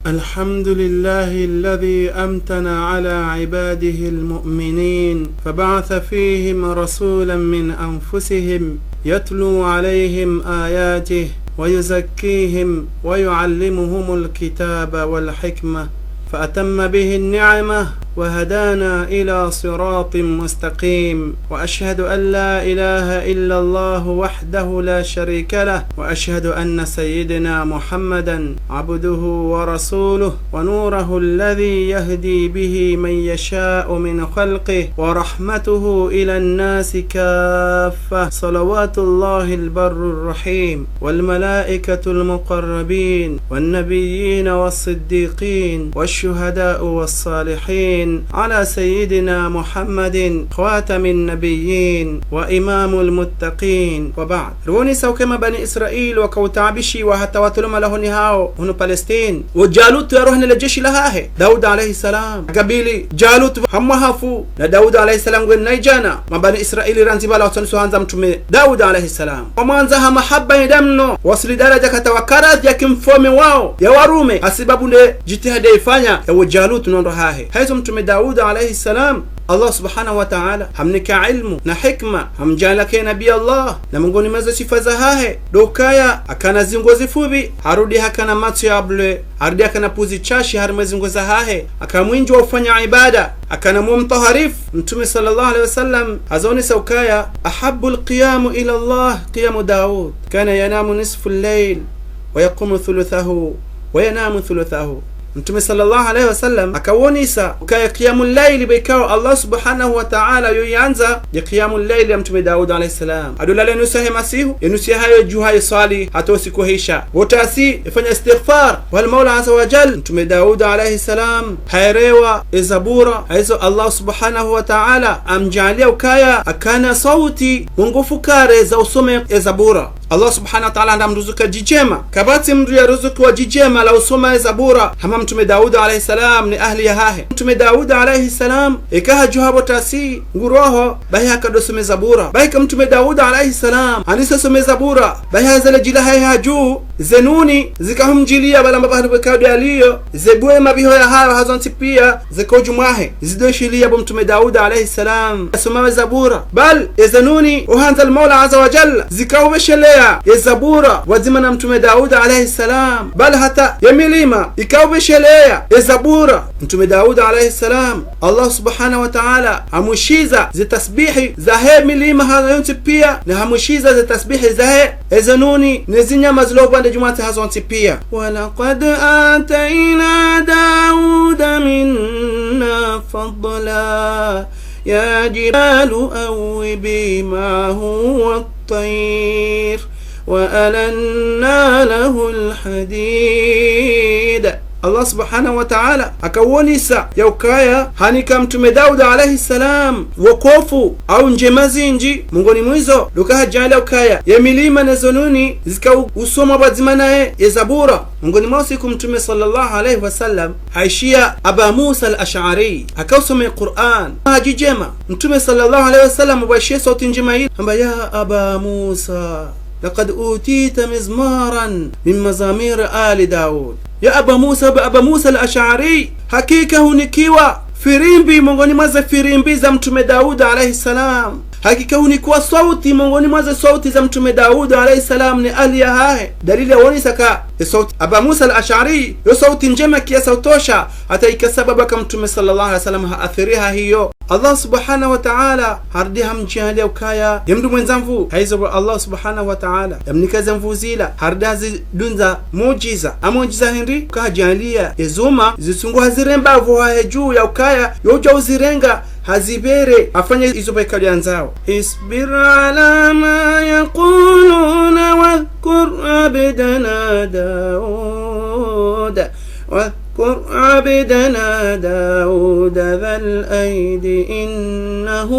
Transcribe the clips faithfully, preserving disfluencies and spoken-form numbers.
الحمد لله الذي امتن على عباده المؤمنين، فبعث فيهم رسولا من أنفسهم يتلو عليهم آياته ويزكيهم ويعلمهم الكتاب والحكمة، فأتم به النعمة وهدانا إلى صراط مستقيم. وأشهد أن لا إله إلا الله وحده لا شريك له، وأشهد أن سيدنا محمدا عبده ورسوله، ونوره الذي يهدي به من يشاء من خلقه، ورحمته إلى الناس كافة. صلوات الله البر الرحيم والملائكة المقربين والنبيين والصديقين والشهداء والصالحين على سيدنا محمد خاتم النبيين وإمام المتقين، وبعد. Riwonesa ukaya Bani Israila waka utaabishiwa hata watolwa malahoni hawo hunu Palestine. Wo Jalutu yaroha ne le jeshi lahahe, Dauda alayhi salam. Kabili Jalutu hamwa hafu, na Dauda alayhi salam ngwena idjana. Mabani Israila randzi pvala watsonesa handza mtrume Dauda alayhi salam. Wamwandza ha mahaba yenda mno, wasili daraja hata wakaradhi yake mfaume wawo, yawarume, hasibabu nde jitihadi yayifanya, ya wo Jalutu no ndro hahe. Hayizo mtrume Dauda alayhi salam, Allah subhanahu wa ta'ala hamnika ilmu na hikma, hamjaaliya ke nabi Allah, na mongoni mwa ze swifa zahahe, ndo ukaya hakana zingo zifupvi, harudi hakana matso ya bleu, harudi hakana puzi shashi harimwa ze zingo zahahe, haka mwindji wa ufanya ibada, hakana moyo mtwaharifu. Mtrume sallallahu alayhi wasallam hazonesa ukaya, أحب القيام إلى الله قيام داود، كان ينام نصف الليل ويقوم ثلثه وينام ثلثه. Mtrume sallallahu alayhi wasallam hakawonesa ukaya qiyamul layli pvwekao Allah subhanahu wa ta'ala yo yandza, nde qiyamul layli ya mtrume Dauda alayhi salam. Hadolala ye nusu yahe masihu, ye nusu yahayo dju hayiswali, hata usiku hwisha. Pvo tasi, yafanya istighfar, wa al Mawla azza wa jal. Mtrume Dauda alayhi salam, haherewa ye Zabura, hayizo Allah subhanahu wa ta'ala, hamjaaliya ukaya, hakana sauti, nguvu kare za usoma ye Zabura. Allah subhanahu wa ta'ala handa mruzuku dji djema. Kapvatsi mndru yaruzukiwa dji djema la usoma ye Zabura hama mtrume Dauda alayhi salam ne ahli yahahe. Mtrume Dauda alayhi salam, yeka hadjuha pvo tasi, nguroho, bahi haka ndo some Zabura. Bahi ka mtrume Dauda alayhi salam, handisa some Zabura, bahi ha zele dji lahahe ha dju, ze nuni, zika humdjiliya pvala mbapvi hanu pvwekao ndo yaliyo, ze bwe mabiho yahayo hazontsi piya, zeka udju mwahe, zido ishiliya pvo mtrume Dauda alayhi salam, yasoma ye Zabura. Bal, eze nuni, uhandza al Mawla azza wa jalla, zika upvesheleya ye Zabura, pvwadzima na mtrume Dauda alayhi salam. Bal hata, ye milima, ika upvesheleya ye Zabura. Mtrume Dauda alayhi salam, Allah subhanahu wa ta'ala, hamushiza ze tasbihi zahe milima hayontsi piya, na hamushiza ze tasbihi zahe eze nuni, ne zinyama zilo pvwandze djumwatsi hazontsi piya. ولقد آتينا داود منا فضلا يا جبال أوبي معه والطير وألنا له الحديد. Allah subhanahu wa ta'ala hakawonesa ya ukaya hanika mtrume Dauda alayhi salam wokofu au ndjema zindji, mongoni mwa izo, ndo uka hajaaliya ukaya ye milima ne zo nuni zika u-, usoma pvwadzima naye ye Zabura. Mongoni mwa usiku mtrume sallallahu alayhi wasallam, hayishiya Aba Musa al-Ash'ari, haka usoma ye Qur'an. Ha dji djema, mtrume sallallahu alayhi wasallam, pvwayishiya sauti ndjema yila, hamba: يا أبا موسى، لقد أوتيت مزمارا من مزامير آل داود. Ya Aba Musa, ba Aba Musa al-Ash'ari, hakika hunikiwa firimbi mongoni mwa ze firimbi za mtrume Dauda alayhi salam. Hakika hunikiwa sauti mongoni mwa ze sauti za mtrume Dauda alayhi salam ne ahli yahahe. Dalili yawonesa ka ye sauti Aba Musa al-Ash'ari, yo sauti ndjema kiasi ya utosha, hata ika sababu ka mtrume sallallahu alayhi wasallam haathiriha hiyo. Allah subhanahu wa ta'ala harudi hamjaaliya ukaya ye mndru mwendza nvuu. Hayizo pvo Allah subhanahu wa ta'ala yamnika ze nvuu zila, harudi hazidunza muujiza. Ha muujiza hindri? Uka hajaaliya ye zuma zitsunguha ziremba pvo hahe dju ya ukaya yo udja uzirenga, hazipvere, hafanye izo pvwekao yandzao. اصبر على ما يقولون واذكر عبدنا داود، واذكر عبدنا داود ذا الأيد إنه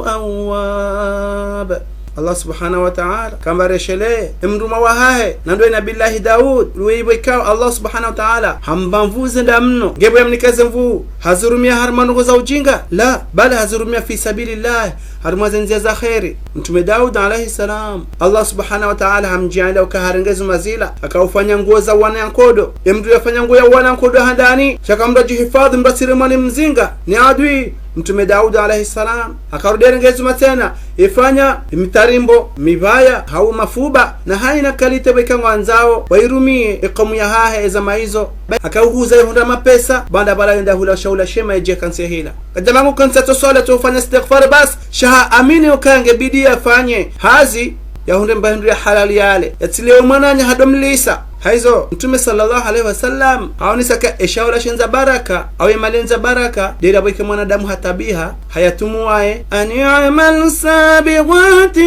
أواب. Allah subhanahu wa ta'ala hamba reshelee emrumwa wahahe, na ndo ye Nabillahi Daud, lwe ibo ikao Allah subhanahu wa ta'ala hamba nvuu zendji mno. Nge ibo yamnika ze nvuu, hazirumia harumwa ndrongoo za ujinga? La, bali hazirumia fi sabilillah, harumwa ze ndzia za kheri. Mtrume Daud alayhi salam, Allah subhanahu wa ta'ala hamdjaaliya uka harenge ze zuma zila, haka ufanya nguo za wana ya nkodo. Ye mndru yafanya nguo ya wana nkodo handani, sha eka mndru yadjihifadhi, mndru yatsiremwa ni mzinga, ni adui. Mtrume Daud alayhi salam, haka rudi harenge ze zuma tsena, yafanya mitarimbo, mibaya, hau mafuba, na haina kalite weka ngwandzao wayirumie ye kaumu yahahe ye zama izo. Ba-, haka uhuza yahundra mapesa, baanda pvala yende hula shahula shema yedje kantsi yahila. Kadjamangu kantsi yatso swali, yatso ufanya istighfar basi, sha haamini uka nge bidi yafanye hazi, yahundre mbahindru ya halali yale, yatsilie mwananya hado mlisa. Haizo, Mtrume swallallahu alayhi wa sallam haonesa ka ye shahula shendza baraka, hau ye mali yendza baraka, ndeyila weka mwanadamu hatabiha, hayatumu waye: أن اعملوا سابغات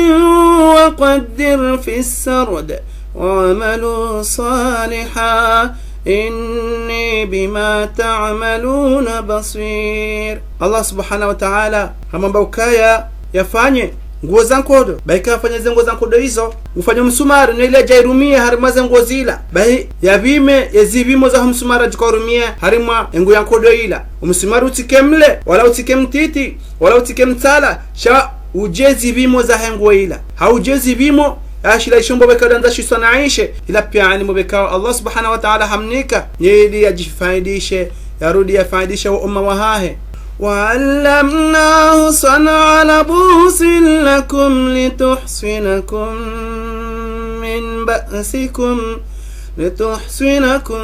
وقدروا في السرد واعملوا صالحا إني بما تعملون بصير. Allah subhanahu wa ta'ala hamwambia ukaya yafanye nguo za nkodo. Ba eka yafanya ze nguo za nkodo izo, ufanye msumari, ne ile yadje yirumie harumwa ze nguo zila. Bahi yapvime ye zipvimo zaho msumari yadjo urumia harumwa ye nguo ya nkodo ila. Omsumari utsike mle, wala utsike mtiti, wala utsike mtsala, sha udje zipvimo zahe nguo ila. Hau udje zipvimo ya shila ishombo weka yandza shiswanaishe, ila pia ni mbo weka Allah subhanahu wa ta'ala hamnika, ne ili yadjifaidishe, yarudi yafaidishe wo umma wahahe. وعلمناه صنعة لبوس لكم لتحصنكم من بأسكم، لتحصنكم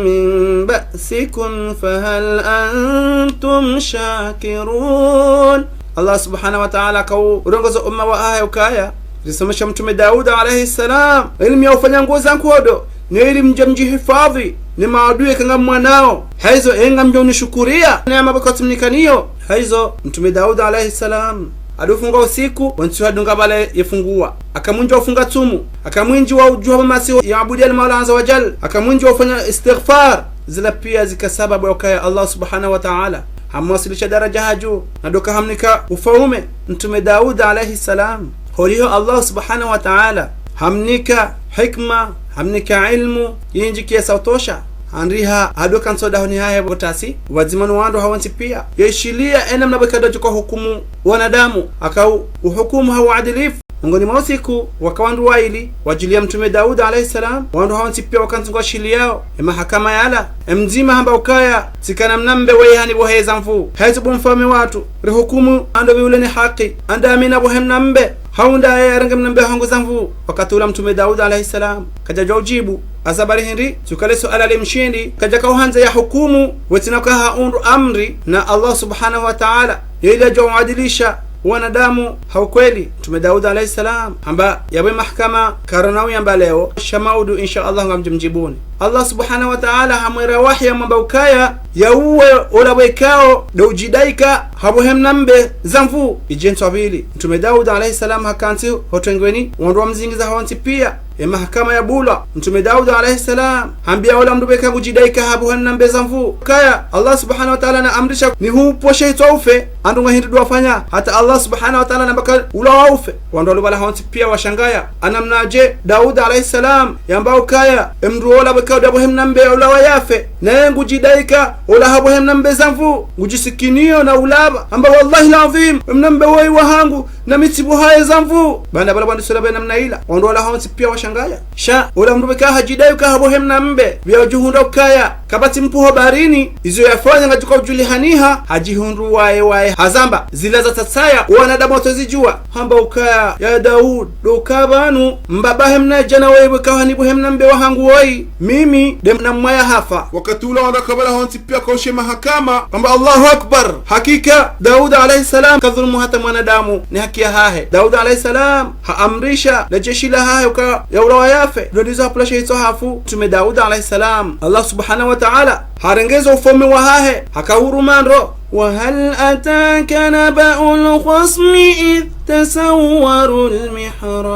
من بأسكم فهل أنتم شاكرون. Allah subhanahu wa ta'ala haka urongoza umma wahahe ukaya risomesha Mtrume Daud alayhi salam ilmu ya ufanya nguo za nkodo, ne ili mdje mdjihifadhi ni maadui eka ngamwanao. Haizo, e ngamdjo unishukuria neema weka tsimnikaniyo? Haizo, Mtrume Daud alayhi salam hado ufunga usiku, wo ntsihu hadunga pvala yefungua. Haka mwindji wa ufunga tsumu, haka mwindji wa udjuha masihu yaabudu ye Maula Azza wa Jal, haka mwindji wa ufanya istighfar. Zila pia zika sababu ya ukaya Allah subhanahu wa ta'ala hamwasilisha daraja ha juu, na ndo uka hamnika ufaume Mtrume Daud alayhi salam. Holiho Allah subhanahu wa ta'ala hamnika hikma, hamnika ilmu nyindji kiasi ya utosha. Handriha hado uka ntsu dahoni hahe pvo tasi, pvwadzima no wandru hawontsi pia. Yeshilia ye namna weka yadjo uhukumu wanadamu, haka u-, uhukumu ha uadilifu. Mongoni mwa usiku, waka wandru waili, wadjilia Mtrume Daud alayhi salam, wandru hawontsi pia waka ntsi ngwashiliao ye mahakama yala. Ye mdzima hamba ukaya: Tsikana mna mbe waye hanibohe ze nvuu. Haizo bo mfaume watru, rihukumu ndo pvi ule ni haki, ndo mi nabohe mna mbe, hau ndaye yarenge mna mbe hangu ze nvuu? Wakati ula Mtrume Daud alayhi salam kadjadjuwa udjibu. Hasabari hindri? Tsi uka le suala limshindi, kadjaka uhandza yahukumu, wetsina uka haundru amri na Allah subhanahu wa ta'ala, ye ili yadjo uadilisha wanadamu ha ukweli. Mtrume Daud alayhi salam hamba: Yapvo ye mahakama karina uyamba leo, sha maudu insha Allah ngamdjo mdjibuni. Allah subhanahu wa ta'ala hamwera wahi yamwambia ukaya yauwe ola wekao ndo udjidaika habohe mna mbe ze nvuu. Idje ntswa pvili. Mtrume Daud alayhi salam hakantsi ho tengweni, wandru wamzingiza hawontsi pia. Ye mahakama yabulwa. Mtrume Daud alayhi salam hambia ola mndru weka ngudjidaika habohe mna mbe ze nvuu ukaya: Allah subhanahu wa ta'ala naamrisha nihuposhe hitswa ufe, ndo nga hindri ndo wafanya hata Allah subhanahu wa ta'ala namba ka ulawa ufe. Wandru walo pvala hawontsi pia washangaya. Ye namnadje Daud alayhi salam yamba ukaya ye mndru ola wekao ndo yabohe mna mbe ulawa yafe, naye ngudjidaika ola habohe mna mbe ze nvuu, ngudjisikiniyo na ulapva, hamba: Wallahi al-adhim, mna mbe woyi wahangu, na mi tsiboha ye ze nvuu. Baanda pvala pvwandisa ulapva ye namna ila, wandru wala hawontsi pia washangaya. Sha ola mndru weka hadjidai uka habohe mna mbe, pvia udjihundra ukaya kapvatsi mpuho baharini, izo yafanya ngazidjo udjulihaniha, hadjihundru waye waye hazamba zila zatsatsaya wanadamu watsozidjuwa. Hamba ukaya: Ya Daud, ndo uka pvanu, mbabahe mna djana woyi weka hanibohe mna mbe wahangu woyi, mimi nde namwaya hafa. Wakati ula wandru waka pvala hawontsi pia waka ushe mahakama, hamba: Allahu Akbar! Hakika Daud alayhi salam kadhulumu hata mwanadamu, ni haki yahahe. Daud alayhi salam haamrisha le jeshi lahahe uka yaulawa yafe, ndo ndizo hapvula she hitswa hafu. Mtrume Daud alayhi salam, Allah subhanahu wa ta'ala harengeza ufaume wahahe, hakahuruma ndro. وهل أتاك نبأ الخصم إذ تسوروا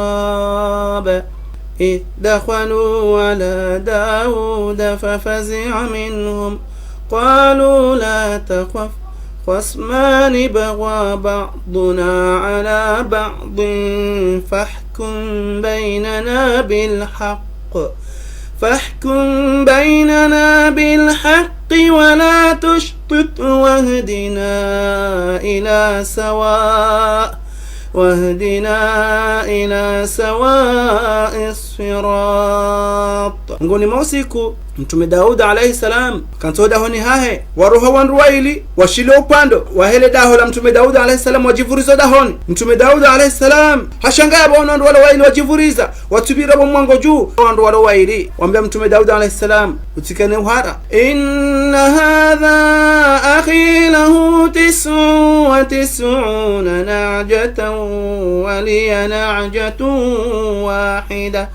المحراب إذ دخلوا على داود ففزع منهم قالوا لا تخف خصمان بغى بعضنا على بعض فاحكم بيننا بالحق، فاحكم بيننا بالحق ولا تشطط واهدنا إلى سواء، واهدنا إلى سواء الصراط. Ngoni mwa usiku, Mtrume Dauda alayhi salam, kantsi ho dahoni hahe, waroha wandru wayili, washile upvandre, wahe le daho la Mtrume Dauda alayhi salam, wadjivuriza ho dahoni. Mtrume Dauda alayhi salam, hashangaya pvo wandru wala wayili wadjivuriza, watsupvira pvo mwango dju, wandru wala wayili. Wambia Mtrume Dauda alayhi salam, utsikane uhara. إن هذا أخي له تسع وتسعون نعجة ولي نعجة واحدة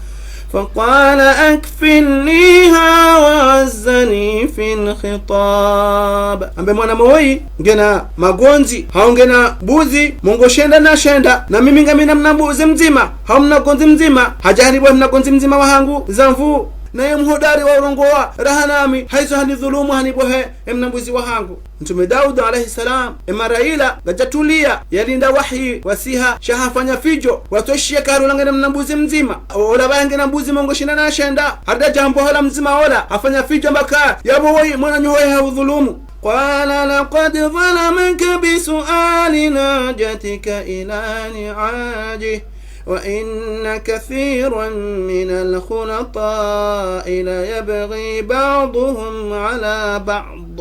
فقال أكفلنيها وعزني في الخطاب. Ambe mwananya woyi, ngena magondzi, hau ngena mbuzi mengo shenda na shenda, na mimi ngamina mna mbuzi mdzima, hau mna gondzi mdzima, hadja hanipvehe mna gondzi mdzima wahangu za nvuu. Naye mhodari wa urongowa raha nami, haizo hanidhulumu hanipvehe emna mbuzi wahangu. Mtrume Dauda alayhi salam, emara ila, kadjatulia, yalinda wahi wasiha, sha hafanya fidjo, watoshiye karu la ngena mna mbuzi mdzima. Ola pvahe ngena mbuzi mengo shenda na shenda, harudi hadja hambwa hola mdzima ola, hafanya fidjo amba ka, yapvo woyi, mwananya woyi hahudhulumu. قال لقد ظلمك بسؤال نعجتك إلى نعاجه وإن كثيرا من الخلطاء ليبغي بعضهم على بعض،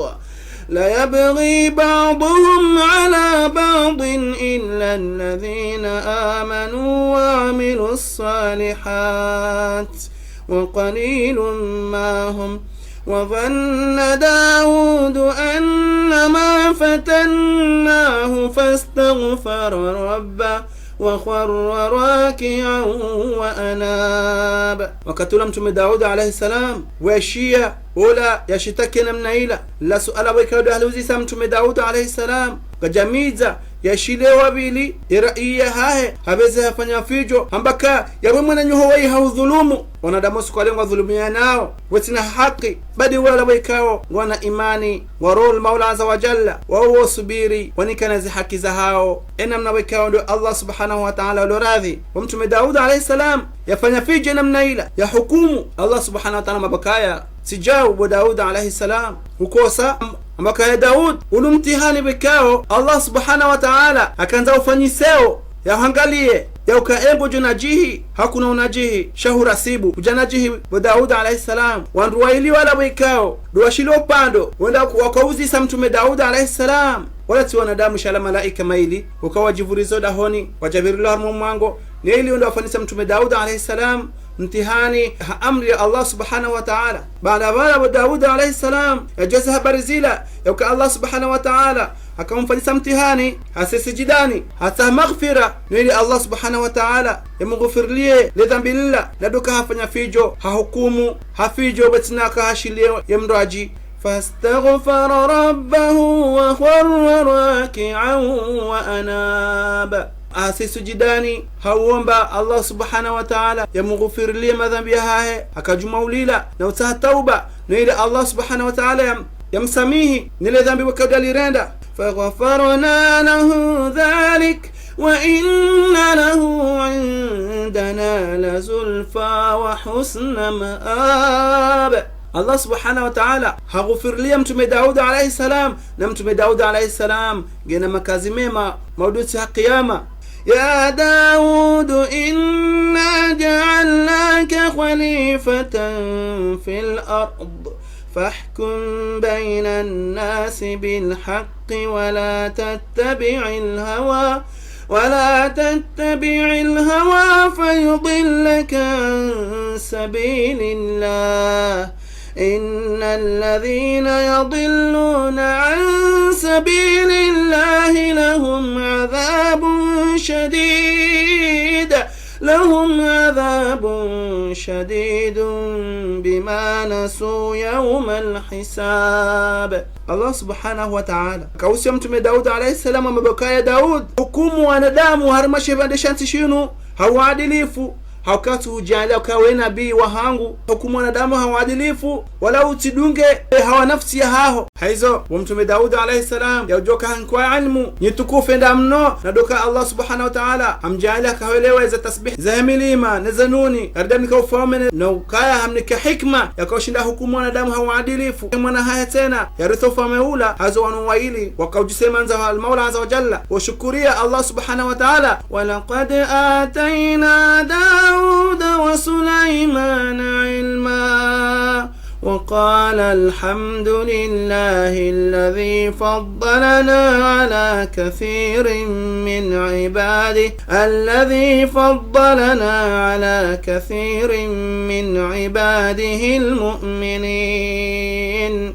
ليبغي بعضهم على بعض إلا الذين آمنوا وعملوا الصالحات وقليل ما هم. وظن داود أنما فتناه فاستغفر ربه وخر راكعا وأناب. Wakati ula Mtrume Dauda alayhi salam, weshiya ola yashitaki namna ila, la suala pvo ikao ndo haliuzisa Mtrume Dauda alayhi salam, kadjamidza, yashile wa pvili, ye raiya hahe, hapveze hafanya fidjo, hamba ka, yapvo mwananya woyi hahudhulumu. Wanadamu siku wa leo ngwadhulumiyanao, wetsina haki, badi wala pvo ikao ngwana imani, ngwaroho Maula Azza wa Jalla, wawo wosubiri, wanikane ze haki zahao. Enamna pvo ikao ndo Allah subhanahu wa taala ulo radhi. Wa Mtrume Dauda alayhi salam, yafanya fidjo namna ila, yahukumu. Allah subhanahu wa taala hamba ka ya, tsi djau bo Dauda alayhi salam, ukosa, amba ka ya Daud, unu mtihani pvo ikao Allah subhanahu wa taala hakandza ufanyiseo, yahangaliye, yauka engo djo nadjihi, hau kuna unadjihi, sha hurasibu, kudja nadjihi bo Dauda alayhi salam. Wandru wayili wala pvo ikao ndo washile upvandre, wenda ku-, wakauzisa Mtrume Dauda alayhi salam. Wala tsi wanadamu sha la malaika mayili, uka wadjivuriza ho dahoni, wadjapvirilwa harumwa mwango, ne ili wende wafanyisa Mtrume Dauda alayhi salam mtihani ha amri ya Allah subhanahu wa taala. Baada pvala bo Dauda alayhi salam, yadjuwa ze habari zila, yauka Allah subhanahu wa taala hakamfanyisa mtihani, hase sijidani, hatsaha maghfira, ne ili Allah subhanahu wa taala yamghufiriliye le dhambi lila, la ndo ka hafanya fidjo, hahukumu ha fidjo, betsina ka hashiliye ye mndru adji. فاستغفر ربه وخر راكعا وأناب. Hase sijidani, hauomba Allah subhanahu wa taala yamghufiriliye madhambi yahahe, hakadjuma ulila, na utsaha tauba, ne ili Allah subhanahu wa taala yam-, yamsamihi, ne le dhambi pvo ikao ndo halirenda. فغفرنا له ذلك وإن له عندنا لزلفى وحسن مآب. Allah subhanahu wa taala haghufiriliya Mtrume Dauda alayhi salam, na Mtrume Dauda alayhi salam ngena makazi mema, maudutsi ha kiyama. يا داود إنا جعلناك خليفة في الأرض فاحكم بين الناس بالحق ولا تتبع الهوى، ولا تتبع الهوى فيضلك عن سبيل الله. إن الذين يضلون عن سبيل الله لهم عذاب شديد، لهم عذاب شديد بما نسوا يوم الحساب. Allah subhanahu wa taala kausiya Mtrume Dauda alayhi salam, amba ka ya Daud, hukumu wanadamu harumwa she shipvandre sha ntsi shinu ha uadilifu, hauka tsi hudjaaliya uka we nabii wahangu, hukumu wanadamu ha uadilifu, wala utsidunge hawa nafsi yahaho. Hayizo, wo mtrume Dauda alayhi salam, yaudjoka hankwa ilmu nyitukufu enda mno, na ndo uka Allah subhanahu wa taala hamdjaaliya kahwelewa ze tasbihi zahe milima, ne ze nuni, yaridamnika ufaume ne, na ukaya hamnika hikima, yakaushinda hukumu wanadamu ha uadilifu. Mwana hahe tsena, yarithi ufaume ula, hayizo wanu waili, wakaudjisemandza ha Almaula Azza wa Jalla, washukuriya Allah subhanahu wa taala. ولقد آتينا داود وسليمان علما وقال الحمد لله الذي فضلنا على كثير من عباده، الذي فضلنا على كثير من عباده المؤمنين.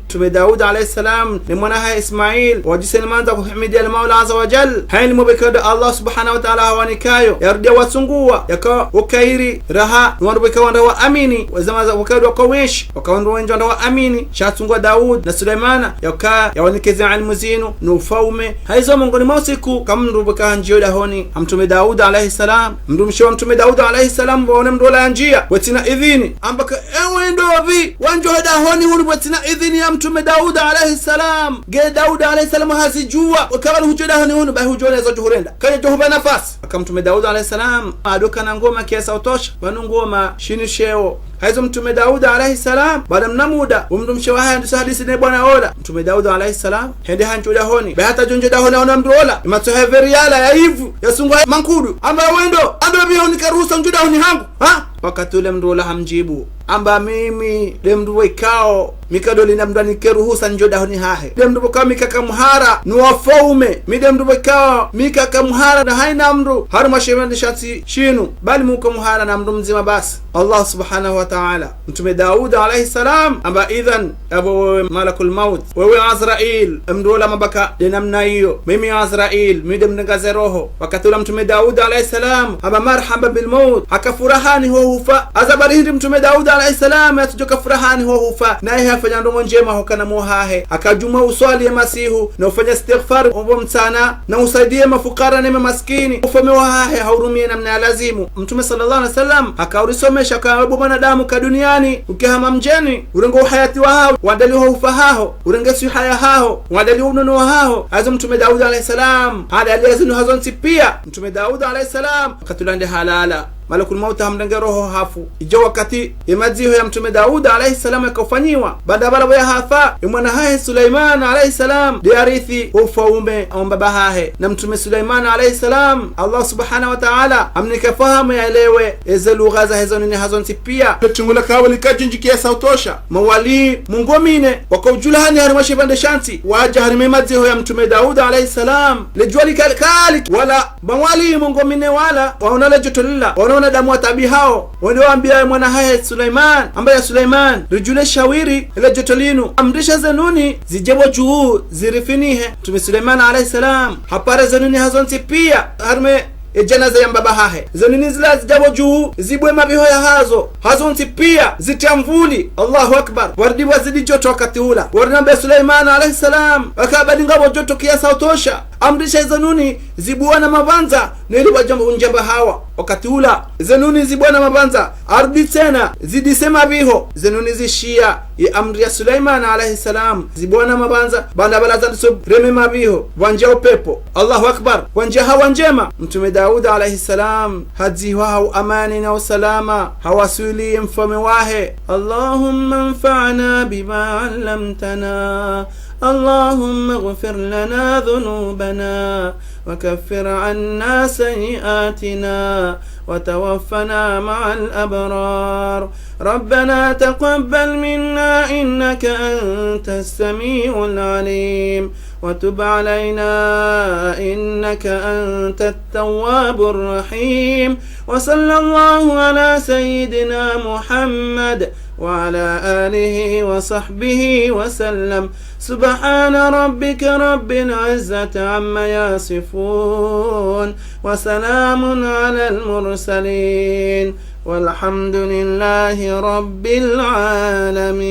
Mtrume Dauda alayhi salam ne mwana hahe Ismail, wadjisemandza kuhimidiya Almaula Azza wa Jalla, ha ilmu pvwekao ndo Allah subhanahu wa taala hawanikayo, yarudi yawatsunguwa, yaka ukairi raha, ni wandru pvwekao wandru waamini, wazama za pvwekao ndo waka wenshi, waka wandru wendji wandru waamini, sha hatsunguwa Dauda na Sulaimana, yaka yawanike ze ilmu zinu, no ufaume. Hayizo mongoni mwa usiku, ka mndru pvweka handjiya dahoni ha mtrume Dauda alayhi salam, mdrumshe wa mtrume Dauda alayhi salam, waone mndru ola yandjiya, pvwatsina idhini. Hamba ka, ewe ndopvi, wandjiya dahoni hunu pvwatsina idhini ya mtrume Dauda alayhi salam? Nge Dauda alayhi salam hazidjuwa, ukaya hudjiya dahoni hunu, bahi hudjo ona ezo djohurenda. Kayadjohupva nafasi. Haka mtrume Dauda alayhi salam, hadokana ngoma kiasi sha utosha, pvanu ngoma shini sheo. Hayizo mtrume Dauda alayhi salam, baada mna muda, wo mdrumshe wahahe handisa hadisi ne bwana ola. Mtrume Dauda alayhi salam, hende handjiya dahoni. Bahi hata yadjo ndjiya dahoni haona mndru ola, yematso yahe pveri yala, ya ivu, yasunguha mankudu. Hamba wendo, ndopvi hunika ruhusa ndjiye dahoni hangu? Ha? Wakati ule mndru ola hamdjibu, hamba mimi, nde mndru pvwekao, mi ka ndo lina mndru yanike ruhusa ndjiye dahoni hahe. Nde mndru pvwekao mi kaka mhara no wafaume. Mi nde mndru pvwekao mi kaka mhara na hayina mndru harumwa she shipvandre sha ntsi shinu, bali mi niko mhara na mndru mdzima basi, Allah subhanahu wa taala. Mtrume Dauda alayhi salam, hamba idhan, yapvo wewe malakul maut, wewe Azrail, mndru ola hamba ka nde namna iyo. Mimi Azrail, mi nde mrenga ze roho. Wakati ula mtrume Dauda alayhi salam, hamba marhaban bil maut, haka furahani ho hufa. Hasababu hindri mtrume Dauda alayhi salam yatsudjoka furahani ho hufa? Naye hafanya ndrongo ndjema hukana mwahahe. Haka djuma uswali ye masihu, na ufanya istighfar opvo mtsana, na usaidiya ye mafukara ne mamaskini. Ufaume wahahe haurumiya namna ya lazimu. Mtrume swallallahu alayhi wasallam haka urisomesha ka wewe mwanadamu ka duniani, uke hama mdjeni, urenge uhayati wahaho, wadaliwa ho ufa haho, urenge swiha yahaho, wadaliwa unono wahaho. Hayizo mtrume Dauda alayhi salam hadaliya zinu hazontsi piya. Mtrume Dauda alayhi salam, wakati ula nde halala, malakul mauti hamrenge roho hafu. Idjo wakati ye madziho ya mtrume Dauda alayhi salam yakaufanyiwa, baada pvala pvo yahafa, ye mwana hahe Sulaimana alayhi salam nde yarithi wo ufaume wa mbaba hahe. Na mtrume Sulaimana alayhi salam, Allah subhanahu wa taala hamnika fahamu yaelewe eze lugha zahe zo nuni hazontsi piya. Petungula kawali kadjindji kiasi sha utosha. Mawali mengo mine wakaudjulahani harumwa she shipvandre sha ntsi, wadja harumwa ye madziho ya mtrume Dauda alayhi salam. Le djuwa lika kali, wala mawali mengo mine wala, waona le djoto lila, waona wanadamu watabihao, wende wambiya ye mwana hahe Sulaiman, hamba ya Sulaiman, ridjule shawiri, le djoto linu, amrisha ze nuni zidje pvo dju, zirifinihe. Mtrume Sulaimana alayhi salam hapara ze nuni hazontsi piya harumwa ye djanaza ya mbaba hahe. Ze nuni zila zidja pvo dju, zibuwe mabiho yahazo, hazontsi piya zitriya mvuli. Allahu akbar. Warudi wazidi djoto wakati ula. Warudi wambiya Sulaimana alayhi salam, waka badi ngapvo djoto kiasi sha utosha, amrisha ze nuni zibuwe na mapvandza, no ili wadje undje mbahawa. Wakati ula, ze nuni zibuwa na mapvandza, harudi tsena zidise mabiho, ze nuni zishiya ye amri ya Sulaimana alayhi salam, zibuwa na mapvandza, baanda pvala zandiso reme mabiho, pvwandjiya upepvo. Allahu akbar, pvwandjiya hawa ndjema. Mtrume Dauda alayhi salam hadzihwa ha uamani na usalama, hawaswili ye mfaume wahe. اللهم انفعنا بما علمتنا. اللهم اغفر لنا ذنوبنا وكفر عنا سيئاتنا وتوفنا مع الأبرار. ربنا تقبل منا إنك أنت السميع العليم وتب علينا إنك أنت التواب الرحيم. وصلى الله على سيدنا محمد وعلى آله وصحبه وسلم. سبحان ربك رب العزة عما يصفون وسلام على المرسلين والحمد لله رب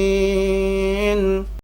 العالمين.